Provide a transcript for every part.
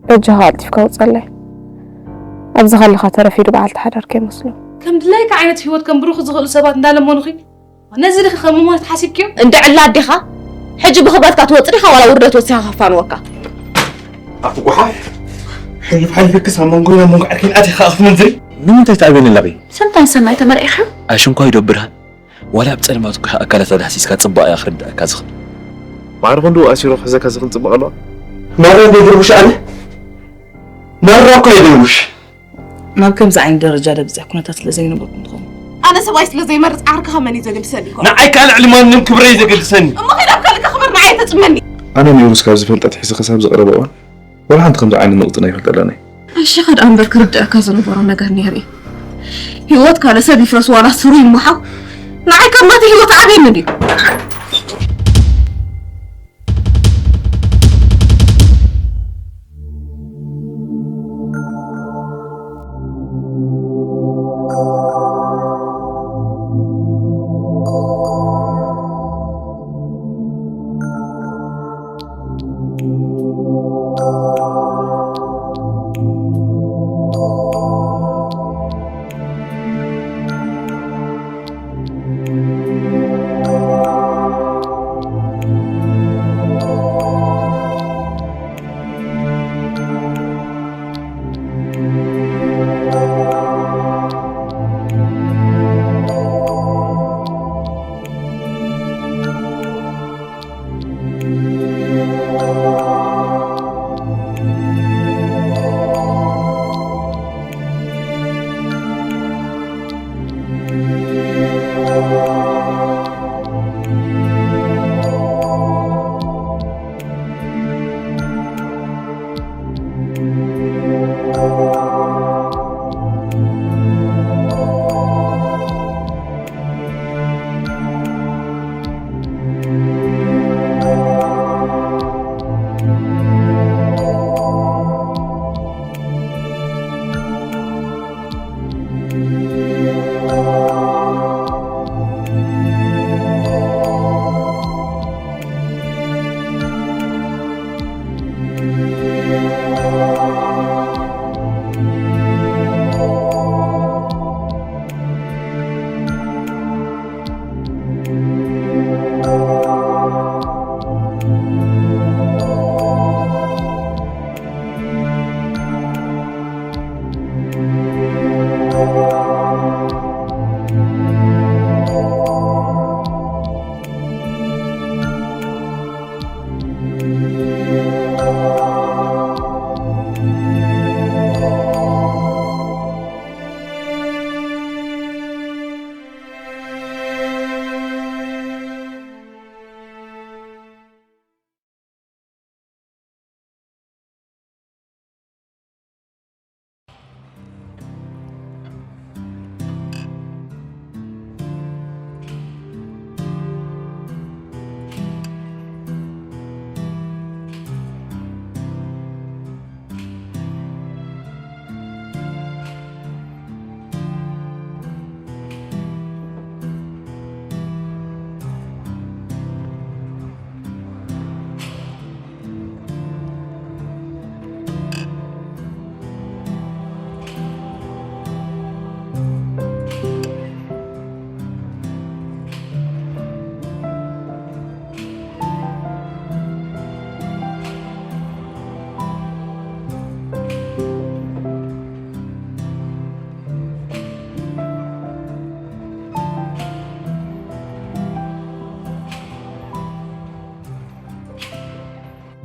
በጃኻ ቀልጢፍካ ውፀለይ። ኣብዚ ከለኻ ተረፊዱ በዓልቲ ሓዳር ከይመስሎ። ከም ድላይካ ዓይነት ህይወት ከንብሩኺ ዝኽእሉ ሰባት እንዳለመኑኺ፣ ነዚ ድኺ ከም ሞት ሓሲብክዮ? እንደ ዕላ ኣዴኻ፣ ሕጂ ብኽብረትካ ትወጽእ ዲኻ ዋላ ውርደት ወሲኻ ከፋንወካ? ኣፉ ጓሓፍ፣ ሕሉፍ ሓሊፍክስ ኣብ መንጎና መንጎ ዓርኪን ኣቲኻ ክትምንዝሪ? ንምንታይ ትኣብየኒ ኣላ በይ? ሰንታይ ሰናይ ተመርዒኻ? ኣሽንኳይ ዶ ብርሃን? ዋላ ኣብ ጸልማት እኳ ኣካላታ ዳህሲስካ ጽባቐ እያ ክርድኣካ ዝኽእል። ማዕረ ክንድኡ ኣሲሩ ክሕዘካ ዝኽእል ጽባቐ ኣለዋ? ማራ እንደ ድርቡሽ ኣነ? ማራ እኮ እየ ድርቡሽ። ናብ ከምዚ ዓይነት ደረጃ ደብፅሕ ኩነታት ስለ ዘይነበርኩም ትኸውን። ኣነ ሰብኣይ ስለ ዘይመርፅ ዓርክኻ መን እዩ ዘገድሰኒ? ንዓይ ከዓ ልዕሊ ማንም ክብረይ ዘገድሰኒ። እሞ ከይድ ኣብ ካልእካ ክበር ንዓይ ተፅመኒ። ኣነ ንዩሩስ ካብ ዝፈልጣ ኣትሒዘ ክሳብ ዝቐረበ እዋን ዋላ ሓንቲ ከምዚ ዓይነት ንቕፅን ኣይፈልጠላን እየ። ኣሸኻ ደኣ እምበር ክርድኣካ ዝነበሮ ነገር ነይሩ እዩ። ህይወት ካልእ ሰብ ይፍረስ ዋላ ስሩ ይመሓው፣ ንዓይ ካብ ናተይ ህይወት ዓብየኒ ድዩ?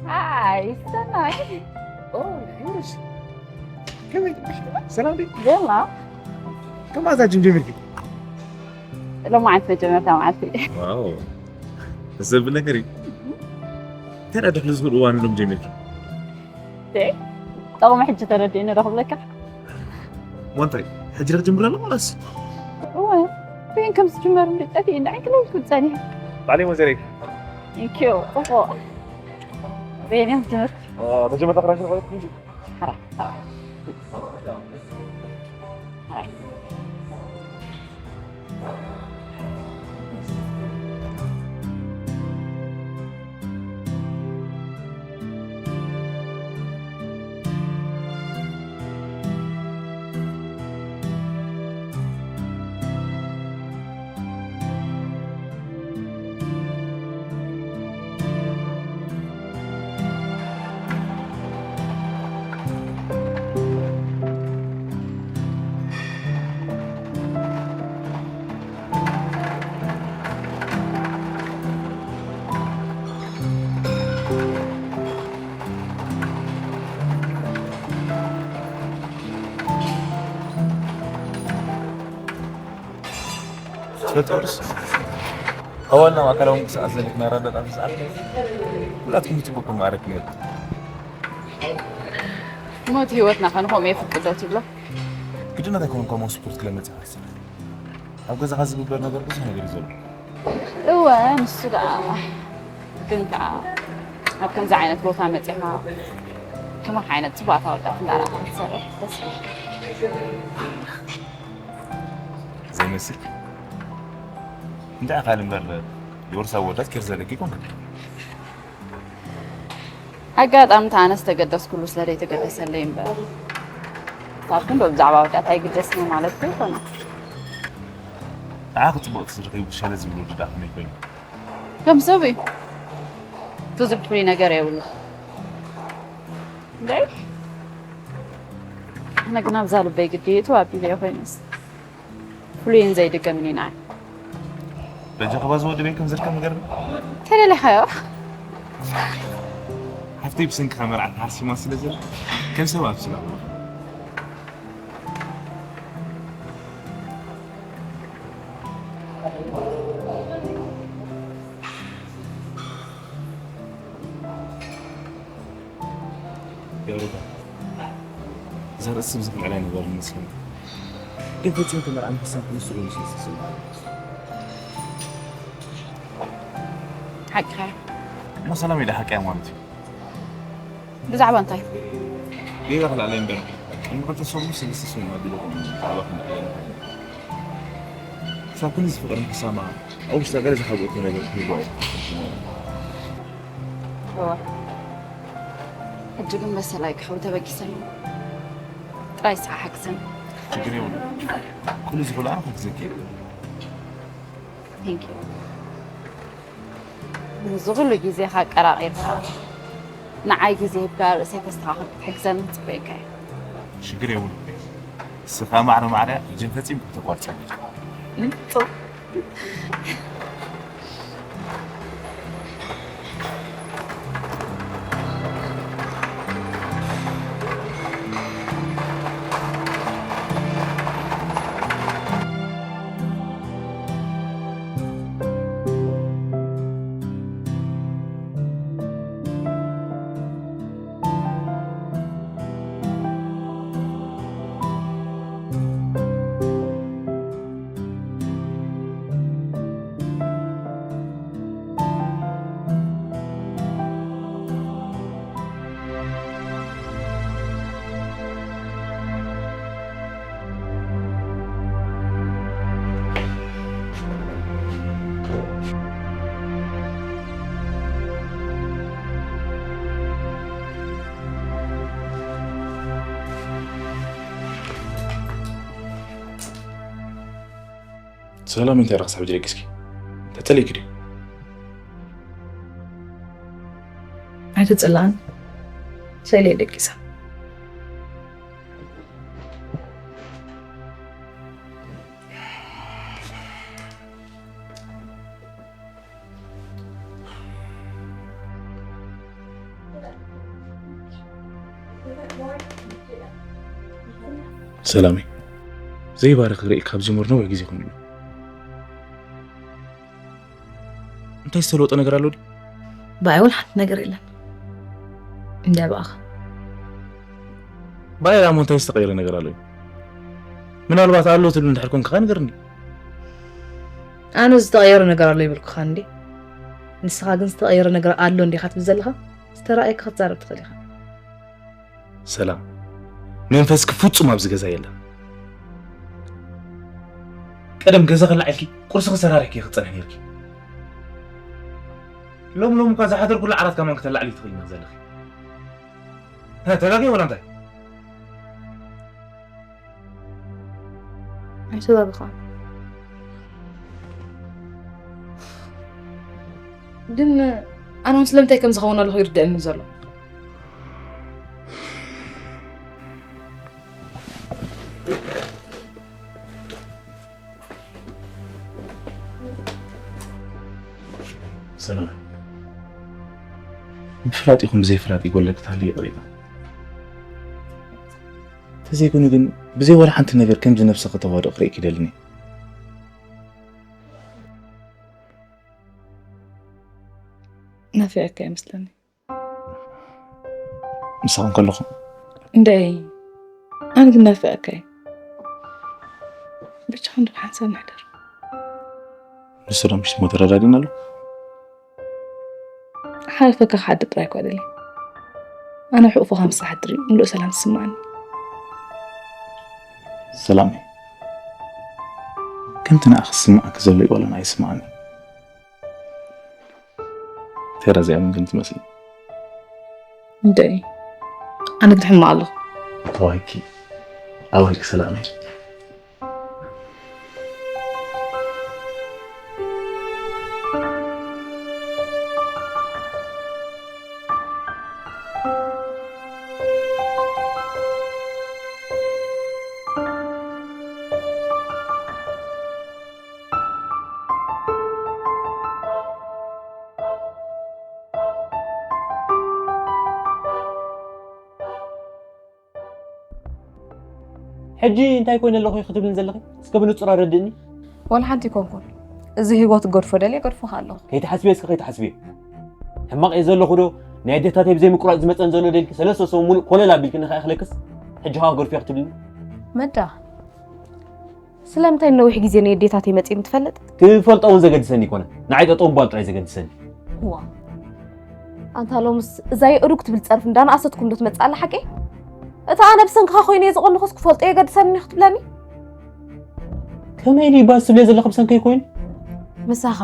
ሃይ ሰናይ። ኦ፣ ዩርስ። ከመይ፣ ሰላም ድዩ? ደህና። ከማዛ ጅም ጀሚርኪ? ሎማዓንቲ መጀመርታ መዓልቲ። ዋው፣ ደስ ዘብል ነገር እዩ። እንታይ ደኣ ድሕሪ ዝኽእል እዋን ሎም ጀሚርኪ? ደ፣ ጠቕሚ ሕጂ ተረዲእኒ ዶ ክብለካ? እሞ እንታይ፣ ሕጂ ዶ ክጅምር ኣለዎ ዋላስ? እወ፣ በይን ከም ዝጅመር እንዲ ጠፊእኒ፣ ዕንክሊል ክብል ጸኒሐ። ባዕለይ እሞ ዘረይ። Thank you፣ ጽቡቕ። በየን እዮም ትምህርቲ? አ፣ መጀመርታ ክራሽ ነው ማለት እንጂ። ሓራ፣ ሓራ። ሓራ። ፈጠሩስ ኣዋልና ኣካላዊ ምንቅስቃስ ዘለክና ረዳት ኣብ ሰዓት ኩላትኩም ጽቡቅ ማዕረግ ነይሩ። ሞት ህይወትና ከንኾም የፍቅዶ ትብሎ። ግድነት ኣይኮነን ከምኡ ስፖርት ክለመጽ ይሓስብ ኣብ ገዛኻ ዝግበር ነገር ብዙሕ ነገር እዩ ዘሎ። እወ ንሱ ደኣ ግን ከዓ ኣብ ከምዚ ዓይነት ቦታ መፂኻ ከማኻ ዓይነት ፅቡቃት ኣወዳት እንዳረኣኻ ክትሰርሕ ደስ ይብል። ዘይመስል እንታይ ኣኻል እምበር የወርሳ ወዳት ኬር ዘለኪ ኮንክ ኣጋጣሚ ተኣነ ዝተገደስኩሉ ስለ ዘይተገደሰለይ እምበር ካብቲ እንዶ ብዛዕባ ወዳት ኣይግደስኒ ማለት ዶ ይኮነ። ንዓኺ ጽቡቕ ትዝርኺ ብሻለ ዝብሉ ድዳ ከመይ ኮይኑ ከም ሰብ እዩ ብዙሕ ፍሉይ ነገር የብሉ። እንታይ ኣነ ግን ኣብዛ ልበይ ግዲ እቱ ኣቢለ ኮይነስ ፍሉይን ዘይድገምን ኢና። በጃ ኸባ ዝወዲ ቤት ከም ዝርከብ ነገር ተደሊኻዮ ሓፍተይ ብሰንኪ ከመርዓት ሓሲማ ስለ ዘለ ከም ሰብ ኣብስላ ገብረታ እዛ ርእሲ ብዝኽልዕላይ ነገር መስለኒ ግን ፈጺሙ ተመርዓ ምሕሳብ ንሱ ዶ ምስልስል ሓቅኻ እሞ ሰላም ኢለ ሓቂ እያ ማለት እዩ ብዛዕባ እንታይ ጌጋ ክልዕለይ እምበር ቅድሚ ክልተ ሰሙን ሰለስተ ሰሙን ኣቢሉ ብዛዕባ ክንዕለል ንኽእል ክሳብ ክንዚ ፍቕርን ክሳማ ኣብ ውሽጣ ገለ ዝሓጎእኩ ነገር ክህልዋ እዩ እወ ሕጂ ግን መሰል ኣይክሕው ተበጊሰኒ ጥራይ ስዓ ሓግዘኒ ችግር የብሉ ኩሉ ዝኽእሉ ኣነ ክሕግዘኪ እየ Thank you እዚ ኩሉ ግዜኻ ኣቀራቒርካ ንዓይ ግዜ ሂብካ ርእሰይ ከስተኻኽል ክትሕግዘኒ ክጽበየካ እየ ሽግር የብሉ እስኻ ማዕረ ማዕረ ሕጅን ፈጺምኩም ተቋርጸ ሰላም እንታይ ረኽስ ሕጂ ደቂስኪ ተጠሊክ ድዩ ኣይትፅላን ሰይለ ደቂሳ ሰላመይ ዘይባርኽ ርኢ ካብ ዝምር ነዊሕ ግዜ ኮይኑ እንታይ ዝተለወጠ ነገር ኣሎ ድዩ? ብኣይ እውን ሓንቲ ነገር የለን እንድያ ብኣኻ ብኣይ ዳሞ እንታይ ዝተቐየረ ነገር ኣሎ እዩ ምናልባት ኣሎ ትብል እንድሕር ኮንካ ንገርኒ ኣነ ዝተቐየረ ነገር ኣሎ ይብልኩኻ እንዲ ንስኻ ግን ዝተቐየረ ነገር ኣሎ እንዲኻ ትብል ዘለኻ ዝተረኣየካ ክትዛረብ ትኽእል ኢኻ ሰላም መንፈስኪ ፍጹም ኣብዚ ገዛ የለን ቀደም ገዛ ከላዕ ኢልኪ ቁርሲ ክሰራርሕኪ ክጸንሕ ነርኪ ሎም ሎም እኳ ዝሓደርኩሉ ዓራት ከማን ክተላዕሊ ትኽእል ዘለኺ ተጋጊ ወላ እንታይ ኣይተባብኻ ግን ኣነ እውን ስለምንታይ ከም ዝኸውን ኣለኹ ይርድአኒ ዘሎ ሰላም ብፍላጥ ይኹን ብዘይፍላጥ ይጎለክ ታሊ ይቕሪታ ተዘይኮኑ ግን ብዘይ ወላ ሓንቲ ነገር ከምዚ ነብሰ ከተዋድቕ ርእኪ ደልኒ ናፊቐካ ይመስለኒ። ምሳኹም ከለኹ። እንደይ፣ ኣነ ግን ናፊቐካ እየ። ብቻ ክንዲ ብሓንሳብ ንሕደር። ንሱ ዶ ምሽ ሞ ተረዳዲና ኣሎ? ሓለፈካ ክሓድር ጥራይ እኳ ደልየ። ኣነ ሕቑፍኻ ምስ ዝሓድር እዩ ምሉእ ሰላም ዝስምዓኒ። ሰላም እዩ። ከምቲ ንኣኺ ዝስምዓኪ ዘሎ እዩ ዋላ ንዓይ ይስምዓኒ። ቴረዚያ ምን ግን ትመስሊ? እንደይ፣ ኣነ ግን ሕማቕ ኣለኹ። ኣዋይኪ፣ ኣዋይኪ ሰላም እዩ። ሕጂ እንታይ ኮይነ ኣለኹ ክትብልኒ ዘለኺ? እስከ ብንጹር ኣረድእኒ። ወላ ሓንቲ ኣይኮንኩን። እዚ ህይወት ክገድፎ ደልየ ገድፎኻ ኣለኹ። ከይትሓስብዮ እስከ ከይትሓስብዮ። ሕማቕ እየ ዘለኹ ዶ? ናይ ኣዴታተይ ብዘይ ምቁራጽ ዝመጸን ዘሎ ደልኪ ሰለስተ ሰሙን ሙሉእ ኮለል ኣቢልኪ ንኸይኣኽለክስ ሕጂ ኸኣ ክገድፎ ክትብልኒ? መዳ፣ ስለምንታይ ነዊሕ ግዜ ናይ ኣዴታተይ መጺእኒ ትፈልጥ? ክፈልጦ እውን ዘገድሰኒ ኣይኮነን። ንዓይ ጠጠው ምባል ጥራይ ዘገድሰኒ። እዋ፣ ኣንታ ሎምስ እዛ የእሩግ ትብል ጸርፊ እንዳነኣሰትኩም ዶ ትመጽእ ኣላ ሓቂ? እታ ኣነ ብሰንክኻ ኮይነ እየ ዝቐንኹስ ክፈልጦ የገድሰኒ ክትብለኒ? ከመይ ኢሉ ይባስ ትብልዮ ዘለኺ ብሰንከይ ኮይኑ? ምሳኻ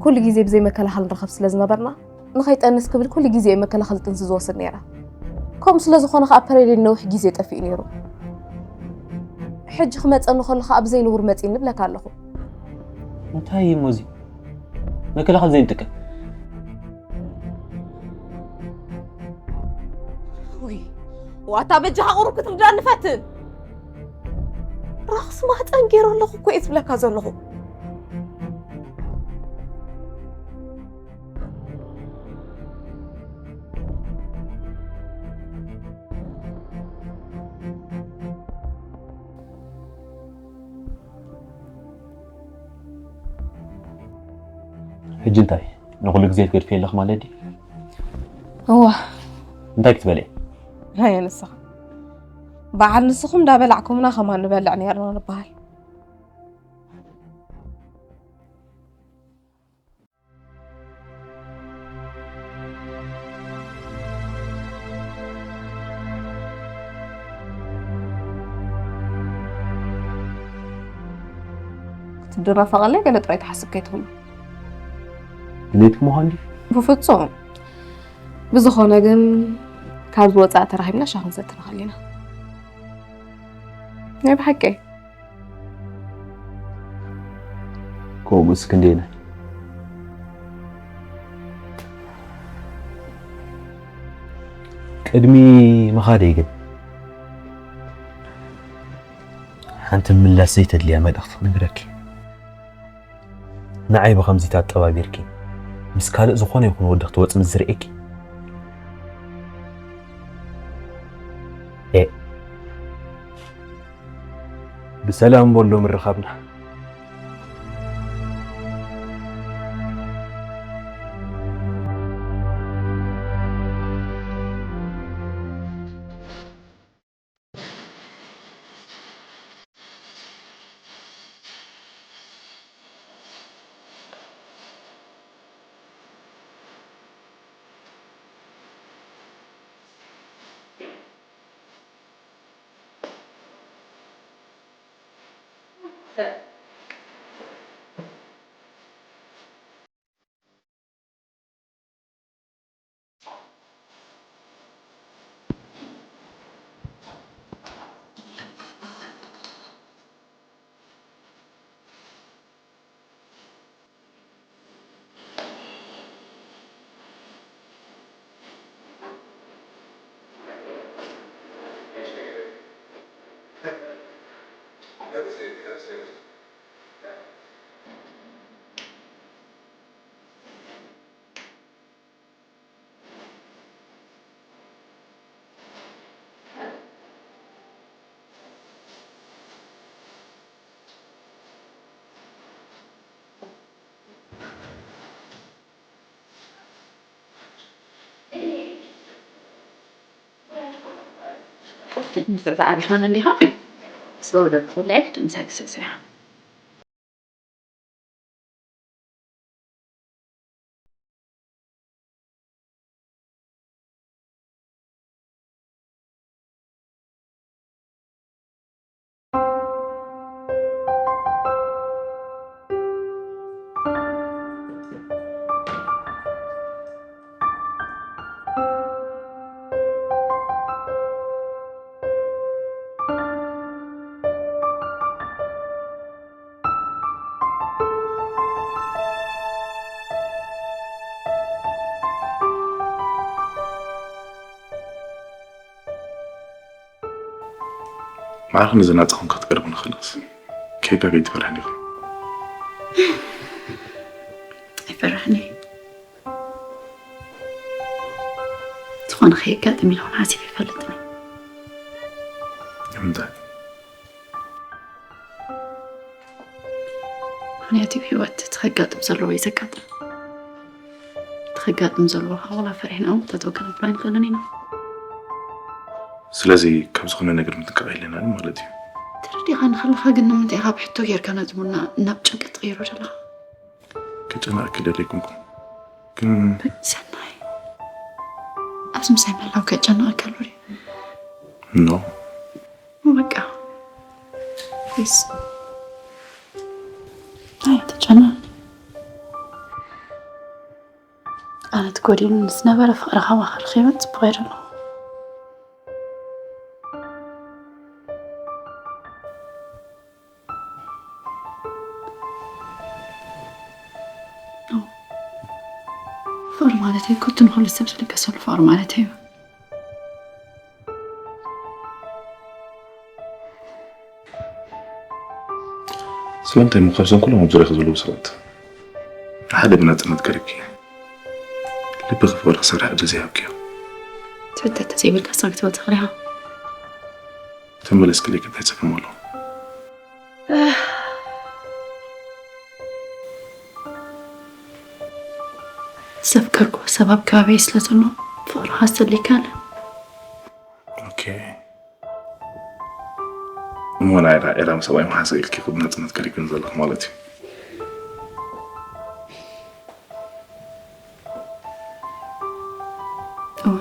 ኩሉ ግዜ ብዘይ መከላኸል ንረኸብ ስለ ዝነበርና፣ ንኸይጠንስ ክብል ኩሉ ግዜ እየ መከላኸሊ ጥንሲ ዝወስድ ነይረ። ከምኡ ስለ ዝኾነ ኸኣ ፐሬደይ ነዊሕ ግዜ ጠፊኡ ነይሩ። ሕጂ ክመጸኒ ከሎ ኸኣ ብዘይ ንቡር መጺእኒ እብለካ ኣለኹ። እንታይ እዩ እሞ እዚ? መከላኸሊ ዘይንጥቀም? ውይ፣ ዋታ በጃኻ ቁሩብ ክትርዳኒ ፈትን። ራኽሲ ማህፀን ገይረ ኣለኹ እኮ እየ ዝብለካ ዘለኹ። ሕጂ እንታይ? ንኹሉ ግዜ ትገድፍዮ ኣለኺ ማለት ድዩ? እዋ። እንታይ ክትበልዒ? ሃየ ንስኻ። በዓል ንስኹም እንዳበላዕኩምና ከማን ንበልዕ ነይርና ንበሃል። ክትደናፈቐለይ ገለ ጥራይ ትሓስብ ከይትህሉ። ድሌትኪ ምዃን ድዩ? ብፍጹም። ብዝኾነ ግን፣ ካብዚ ወጻኢ ተራኺብና ሻሂ ክንሰቲ ንኽእል ኢና። ናይ ብሓቂ። ከምኡስ ክንደየናይ? ቅድሚ ምኻደይ ግን፣ ሓንቲ ምላሽ ዘይተድልያ መልእኽቲ ክነግረኪ። ንዓይ ብኸምዚ ኣጠባቢርኪ፣ ምስ ካልእ ዝኾነ ይኹን ወዲ ክትወጺ ምስ ዝርእየኪ፣ ኤእ፣ ብሰላም በሎ ምርኻብና። ምትዕጻ ኣሪኻና እንዲኻ? ስለ ወደድኩ ልዕል ድምሳ ክስዕስዕ። ማዕረ ክንዲ ዝናጸኹም ክትቀርቡ ንኽእልስ ከይዳ ከይትፈርሕን ኢኹም። ኣይፈርሕን እየ። ዝኾነ ከየጋጥም ኢለ እውን ሓሲብ ይፈልጥን እየ። ንምንታይ? ምኽንያቱ ህይወት እቲ ከጋጥም ዘለዎ እዩ ዘጋጥም። እቲ ከጋጥም ዘለዎ ከዓ ዋላ ፈሪሕና እውን ተተው ከነብሎ ኣይንኽእልን ኢና። ስለዚ ካብ ዝኾነ ነገር ምጥንቃቕ የድልየናን ማለት እዩ። ተረዲኻኒ ከለኻ ግን ንምንታይ ኢኻ ብሕቶ ጌርካ ነጥሙና ናብ ጭንቀት ትቕይሮ ዘለኻ? ከጨንቐኪ ደልየ ኣይኮንኩን። ግን ሰናይ፣ ኣብዚ ምሳይ ምህላው ከጨንቐካ ኣሎ ድዩ? ኖ። በቃ ፕሊዝ ኣይትጨነቕ። ኣነ እቲ ጎዲሉኒ ዝነበረ ፍቕሪ ካባኻ ረኺበ ጽቡቕ እየ ዘለኹ። ፍቕሪ ማለተይ እኮ እቲ ንኹሉ ሰብ ዝልገሰሉ ፍቕሪ ማለተይ እዩ። ስለምንታይ እሞ ካብዞም ኩሎም ኣብ ዙርያኺ ዘለዉ ሰባት ሓደ ብናጽነት ገይርኪ ልብኺ ፍቕሪ ክሰርሕ ዕድል ዘይሃብክዮ? ትሕተት ተዘይብልካ ስራሕ ክትበል ትኽእል ኢኻ። ተመለስክለይ እንታይ ጸገም ኣለዎ? ዘፍቀርኩ ሰብ ኣብ ከባቢይ ስለ ዘሎ ፍቕርኻ ኣስተሊካለ። ኦኬ። እሞ ናይ ራ-፣ ኤራ ሰብኣይ መሓዛ ኢልኪ ክብ ናጽነት ከሪክን ዘለኹ ማለት እዩ። እወ።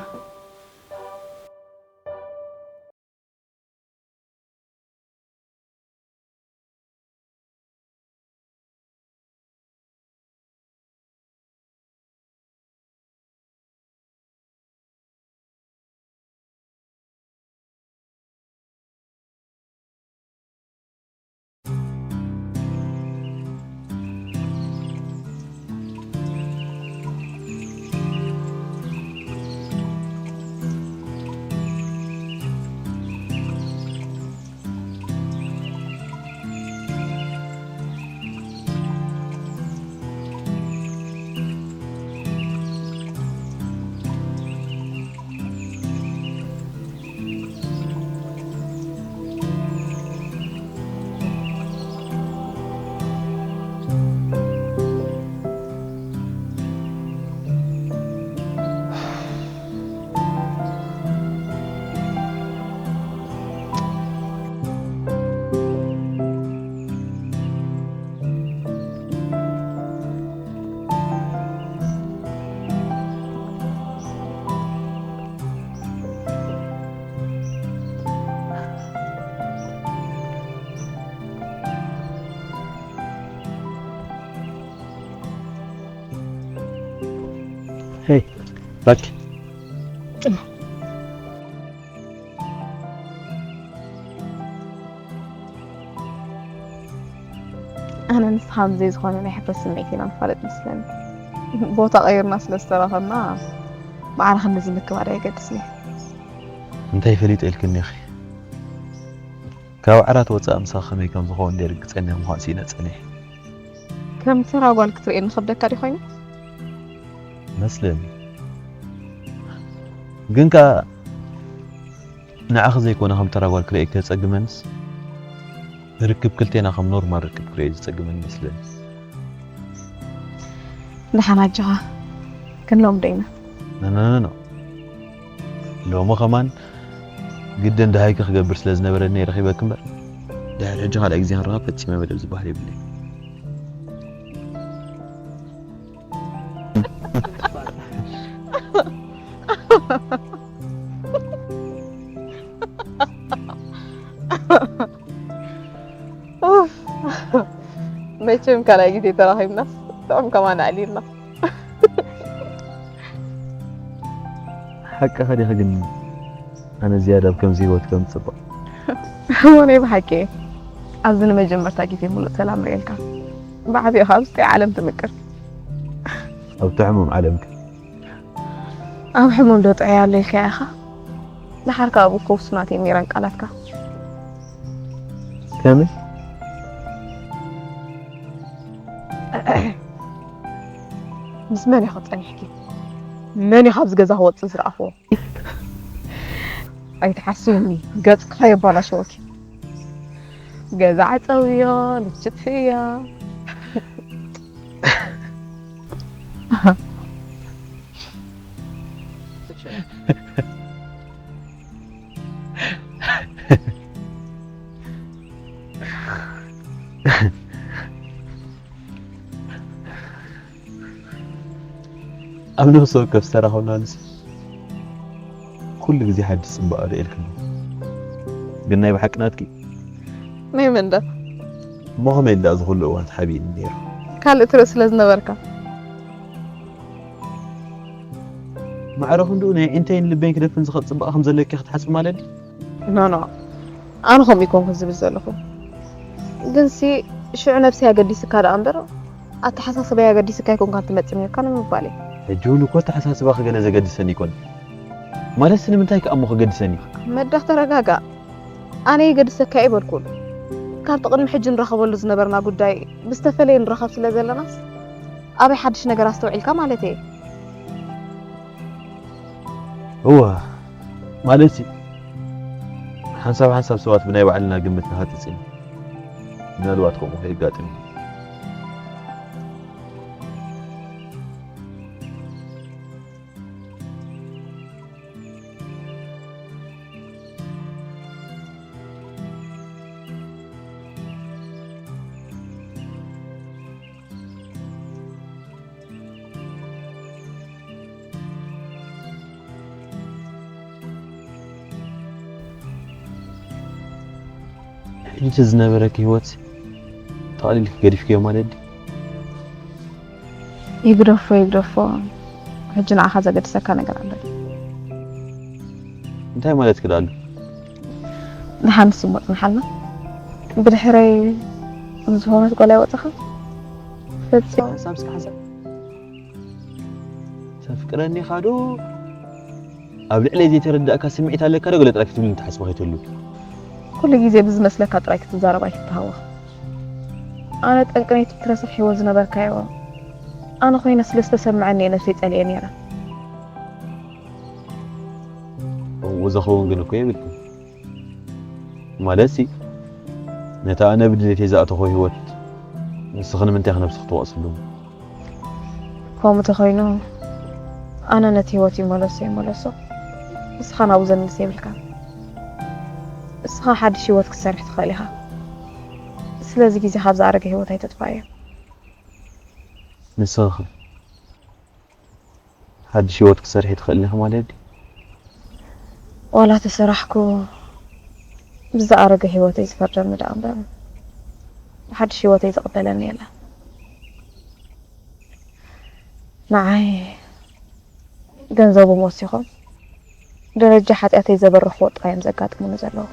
ሄይ፣ ባክ። ኣነ ንስኻ ብዘይ ዝኾነ ናይ ሕፍረት ስምዒት ኢና ንፋለጥ መስለኒ። ቦታ ቀይርና ስለ ዝተራኸብና ማዕረ ክንድዚ ምክባድ ኣየገድስን እዩ። እንታይ ፈሊጠ ኢልክኒ ኢኺ? ካብ ዓራት ወጻእ ምሳኺ ከመይ ከም ዝኸውን ደይርግጸኛ ምዃን ስኢነ ጸኒሐ። ከም ተራ ጓል ክትርእየኒ ከብደካ ድዩ ኮይኑ? መስለኒ። ግን ከኣ ንዓኺ ዘይኮነ ከም ተራ ጓል ክርእየኪ ዘጸግመንስ፣ ርክብ ክልቴና ከም ኖርማል ርክብ ክርእዮ ዝጸግመኒ መስለኒ። ደሓን ኣጆኻ፣ ክንለምዶ ኢና። ኖ፣ ኖ፣ ኖ፣ ኖ። ሎሚ ከማን ግድን ደሃይኪ ክገብር ስለ ዝነበረኒ እየ ረኺበኪ እምበር፣ ድሕሪ ሕጂ ካልኣይ ግዜ ክንረኸብ ፈጺመ መደብ ዝበሃል የብለይ። ኡፍ፣ መቸም ካልኣይ ግዜ ተራኺብናስ ጥዑም ከማን ኣዕሊልና። ሓቅኻ ዲኺ ግን ኣነ ዝያዳ ኣብ ከምዚ ህይወት ከም ዝጽበቕ። እሞ ናይ ብሓቂ እየ። ኣብዚ ንመጀመርታ ግዜ ሙሉእ ሰላም ርእየልካ። ብዓቢኡ ካብ ስጢ ዓለም ትምቅር። ኣብቲ ሕሙም ዓለምከ? ኣብ ሕሙም ዶ ጥዑይ ኣሎ ኢልካ ኢኻ? ደሓር ከኣ ኣብኡ እኮ ውሱናት እየን ነይረን ቃላትካ። ከመይ? ምስ መን ኢኺ ጸኒሕኪ? መን እዩ ካብዚ ገዛ ክወጽእ ዝረኣኽዎ? ኣይትሓስብኒ፣ ገጽካ የባላሸወኪ። ገዛ ዓጸውዮ፣ ልችት ፍእያ። ኣብ ነፍሲ ወከፍ ዝተራኸብናሉሲ ኩሉ ግዜ ሓድሽ ጽባቐ ርእየልክኒ። ግን ናይ ብሓቂ ናትኪ? ናይ መን ደኣ? እሞ ከመይ ኢሉ ደኣ እዚ ኩሉ እዋን ተሓቢእኒ ነይሩ? ካልእ ትርኢ ስለ ዝነበርካ። ማዕረ ክንድኡ ናይ ዒንተይን ልበይን ክደፍን ዝኽእል ጽባቐ ከም ዘለኪ ክትሓስቢ ማለት ድዩ? ኖ ኖ፣ ኣነ ከምኡ ኣይኮንኩን ዝብል ዘለኹ። ግንሲ ሽዑ ነብሰይ ኣገዲስካ ደኣ እምበር ኣተሓሳስባይ ኣገዲስካ ኣይኮንካን ትመጽእ ነርካ ንምባል እየ። ሕጂ እውን እኮ ኣተሓሳስባኺ ገለ ዘገድሰኒ ኣይኮነን። ማለትሲ ንምንታይ ከኣ እሞ ክገድሰኒ? መዳኽ ተረጋጋእ። ኣነ ይገድሰካ ኣይበልኩን። ካብቲ ቅድሚ ሕጂ ንራኸበሉ ዝነበርና ጉዳይ ብዝተፈለየ ንራኸብ ስለ ዘለናስ ኣበይ ሓድሽ ነገር ኣስተውዒልካ ማለተይ እየ። እወ፣ ማለትሲ ሓንሳብ ሓንሳብ ሰባት ብናይ ባዕልና ግምት ንሃጽጽ ኢና። ምናልባት ከምኡ ከየጋጥም እዩ። ሕጂ ዝነበረኪ ህይወት ጠቕሊልኪ ገዲፍክዮ ማለት ድዩ? ይግደፎ ይግደፎ፣ ሕጂ ንዓኻ ዘገድሰካ ነገር ኣሎ ድዩ? እንታይ ማለትኪ ደኣ ኣሎ? ደሓን ንሱ እሞ ጽንሓልና። ብድሕረይ ዝኾነት ጓል ኣይወጻኻን? ፈጺሙ። ሓንሳብ እስኪ ሓንሳብ። ተፍቅረኒ ኢኻ ዶ? ኣብ ልዕለይ ዘይተረዳእካ ስምዒት ኣለካ ዶ? ገለ ጥራይ ክትብልኒ ትሓስቦ ከይትህሉ። ኩሉ ግዜ ብዝመስለካ ጥራይ ክትዛረብ ኣይትተሃወኽ። ኣነ ጠንቂ ናይቲ ትረስሕ ህይወት ዝነበርካዮ ኣነ ኮይነ ስለ ዝተሰምዐኒ እየ ነብሰይ ጸሊኤ ነይረ። ከምኡ ዝኸውን ግን እኮ የብልክን። ማለትሲ ነቲ ኣነ ብድሌተይ ዝኣተኹ ህይወት ንስኺ ንምንታይ ኢኺ ነብስኺ ትወቕስሉ? ከምኡ ተኾይኑ ኣነ ነቲ ህይወት ይመለሶ ይመለሶ ንስኻ ናብኡ ዘምልስ የብልካን። ንስኻ ሓድሽ ህይወት ክትሰርሕ ትኽእል ኢኻ። ስለዚ ግዜ ካብ ዝኣረገ ህይወት ኣይተጥፋእዮ። ንስኺ ሓድሽ ህይወት ክትሰርሒ ትኽእሊ ኢኺ ማለት ድዩ? ዋላ ተሰራሕኩ ብዝኣረገ ህይወተይ ዝፈርደኒ ደኣ እምበር ብሓድሽ ህይወተይ ዝቕበለኒ የለን። ንዓይ ገንዘቦም ወሲኾም ደረጃ ሓጢኣተይ ዘበረኽዎ ጥራይ እዮም ዘጋጥሙኒ ዘለዉ።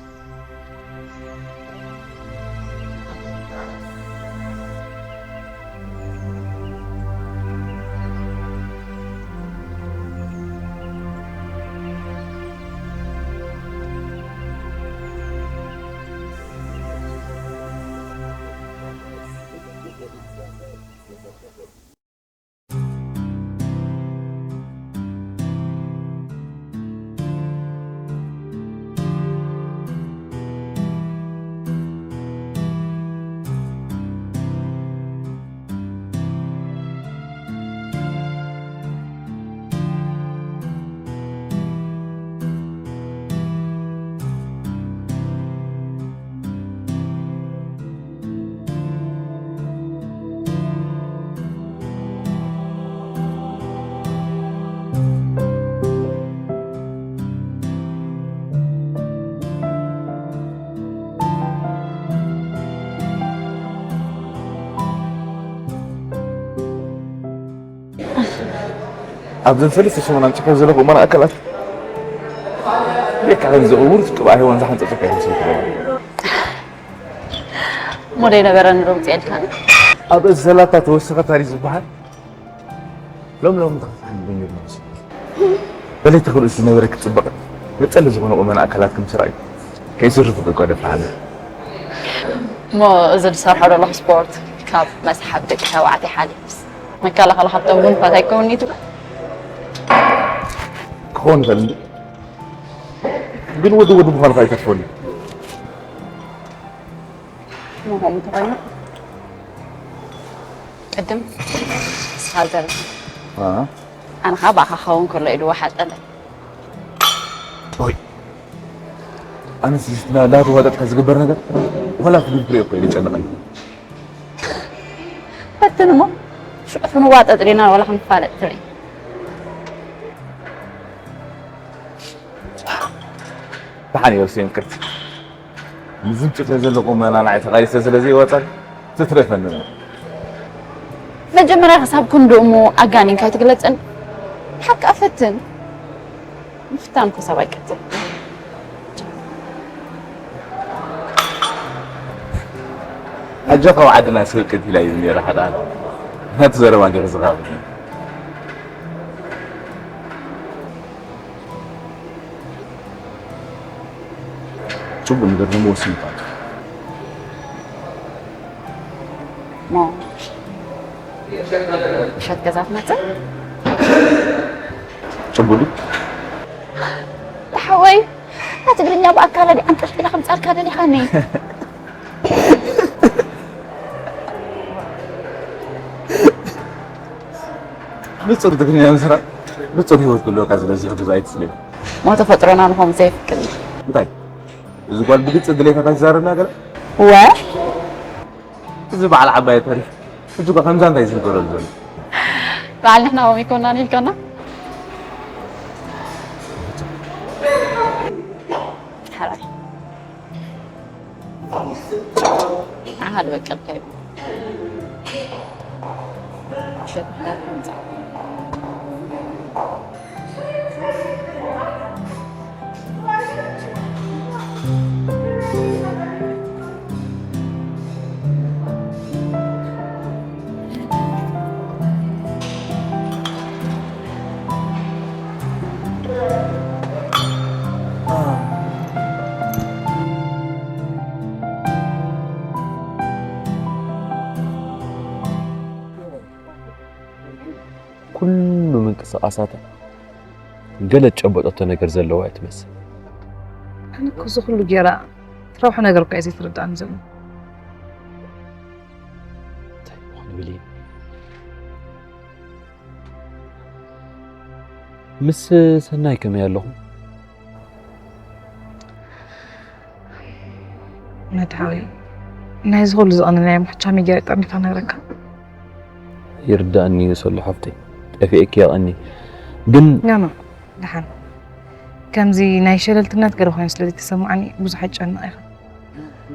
ኣብዘን ሰለስተ ሰሙን ኣምፂእካ ዘለኹ እማን ኣካላት ብካ ከም ዝእውር ቅብኣ ሄዋን ዝሓንፀፀካ ይመስለካ። ሞደይ ነበረ ንሮም ፅኤልካ ኣብ እዘላታ ተወሰኸ ታሪክ ዝበሃል ሎም ሎም ተኸፍሓን ብሚር ማለት በለይቲ ክርእስ ዝነበረ ክፅበቕ መፀሊ ዝኾነ ቁመና ኣካላት ከም ስራይ ከይስርፍ እኮ ደፋሓለ። እሞ እዚ ዝሰርሖ ዘለኹ ስፖርት ካብ መስሓብ ደቂ ተባዕትዮ ሓሊፍስ መከላኸሊ ካብቶም ጉንፋት ኣይከውንኒ ትብሎ? ክኸውን ይኽእል እንዲ ግን ወዲ ወዲ ምዃንካ ኣይተትፈልዩ። ምዃኑ እንተኾይኑ ቅድም ንስኻ ዘርፍ ኣነ ከዓ ብኣኻ ክኸውን ከሎ ኢሉ ወሓጠለ። ኦይ ኣነስ ናተዋጠጥካ ዝግበር ነገር ዋላ ፍልፍል እኮ ይጨነቀኝ። ፈትን እሞ ሽዑ ክንዋጠጥ ዲና ዋላ ክንፋለጥ ትርኢ። ደሓን እየ ወስን ቅርት ንዝምጭተ ዘለኹ መናናዒ ተቓሊሰ ስለ ዘይወፀን ትትረፈኒ። መጀመርያ ክሳብ ክንድኡ እሞ ኣጋኒንካ ኣይትግለፅን። ሓቂ ኣፈትን ምፍታን እኮ ሰብ ኣይቀትል። ኣጆኻ ኣብ ዓድና ስርቅት ኢላ እዩ ነይራ ሓዳር ናቲ ዘረባ ገይሩ ዝኻብ ጽቡቅ ነገር ነው መወሰን ይባል ሞ እሸት ገዛ ትመፅእ ጽቡቅ ሓወይ ትግርኛ ብኣካል ዲ ኣንጠልጢላ ከምፃልካ ደሊኻኒ ንጹር ትግርኛ ምስራ ንጹር ህይወት ክህልወካ ስለዚ ሕግዝ ኣይትስለዩ ሞ ተፈጥሮና ንኸም ዘይፍቅድ እንታይ እዚ ጓል ብግልፂ ድሌታታ ይዛረብና ገለ ወ እዚ በዓል ዓባይ ተሪፍ ሕጂ እኳ ከምዛ እንታይ ዝንገረሉ ዘሎ በዓል ንሕና ዎም ይኮናን ኢልከና ሓራይ ኣሃድ በቀልካዩ ኩሉ ምንቅስቓሳታ ገለ ትጨበጠቶ ነገር ዘለዋ እያ ትመስል። ኣነ እኮ እዚ ኩሉ ጌራ ትረብሖ ነገር እኮ እዩ ዘይተረድኣኒ ዘሎ። እንታይ ይኾን ብሌን? ምስ ሰናይ ከመይ ኣለኹም? መድሃዊ ናይዚ ኩሉ ዝቐነናዮ ምሕቻም ይገርጠም ኢልካ ነግረካ ይርዳእኒ እዩ ሰሉ ሓፍተይ ጠፊኤኪ የቐኒ ግን ኖ ኖ ደሓን ከምዚ ናይ ሸለልትነት ገለ ኮይኑ ስለ ዘይተሰማዓኒ ብዙሕ ኣይጨንቕ ኢኻ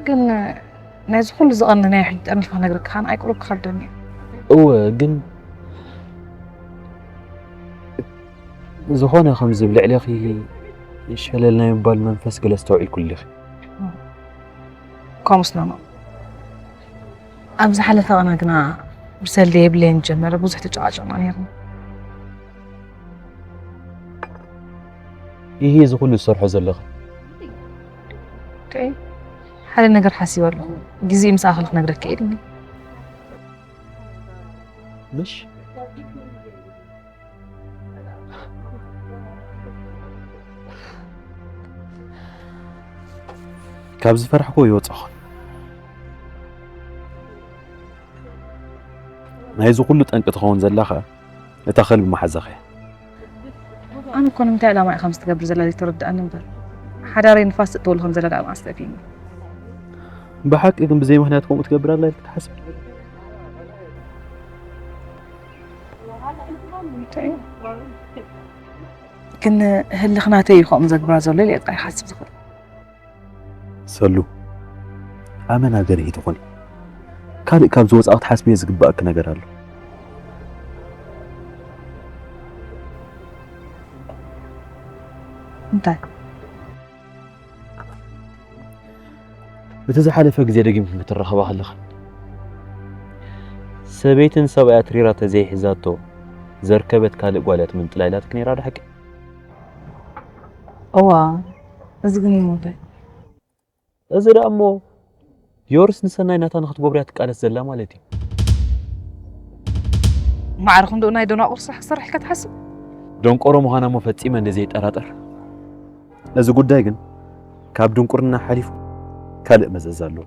ግን ናይዚ ኩሉ ዝቐነናዮ ሕጂ ጠርኒፋ ነግረካ ከኣ ንኣይ ቁሩብ ክኸብደኒ እዩ እወ ግን ዝኾነ ከምዚ ብልዕሌኺ ሸለል ናይ ምባል መንፈስ ገለ ኣስተውዒልኩ ኣለኺ። ከምኡስ ኖኖ ኣብ ዝሓለፈ ቅነ ግና ብሰልዲ የብለየን ጀመረ ብዙሕ ተጨቃጨቅና ነርና። ይሄ እዚ ኩሉ ዝሰርሖ ዘለኺ ኦኬ ሓደ ነገር ሓሲበ ኣለኹ ግዜ ምስ ኣኸለ ክነግረካ ኢልኒ ምሽ ካብ ዝፈራሕኩ ይወፃኹን ናይዚ ኩሉ ጠንቂ ትኸውን ዘላ ኸ እታ ከልቢ መሓዛኸ እያ ኣነ እኮ ንምንታይ ዕላማ እያ ከምዚ ትገብር ዘላ ዘይተረድኣኒ እምበር ሓዳረይ ንፋስ ትእተወሉ ከም ዘላ ደኣ መዓስ ተእትዩኒ ብሓቂ ግን ብዘይ ምክንያት ከምኡ ትገብር ኣላ ኢልክ ትሓስብ ግን ህልኽ ናተይ እዩ ከምኡ ዘግብራ ዘሎ ኢለ ጥራይ ክሓስብ ዝኽእል ሰሉ ኣመና ገርሂ ትኾኒ ካልእ ካብ ዝወፃእ ክትሓስብዮ ዝግባእኪ ነገር ኣሎ እንታይ? እቲ ዝሓለፈ ግዜ ደጊምኩም ክትራኸባ ከለኽን ሰበይትን ሰብኣያ ትሪራ ተዘይሒዛቶ ዘርከበት ካልእ ጓል እያ ትምንጥላ ኢላትክ ነይራ ዶ ሓቂ? እዋ፣ እዚ ግን ይሞተ። እዚ ደኣ እሞ ዮርስ ንሰናይ ናታ ንክትገብርያ ትቃለስ ዘላ ማለት እዩ። ማዕርኹም ዶ ናይ ደናቁር ስራሕ ክሰርሕ ኢልካ ትሓስብ? ደንቆሮ ምዃና እሞ ፈጺመ እንደ ዘይጠራጠር፣ እዚ ጉዳይ ግን ካብ ድንቁርና ሓሊፉ ካልእ መዘዝ ኣለዎ።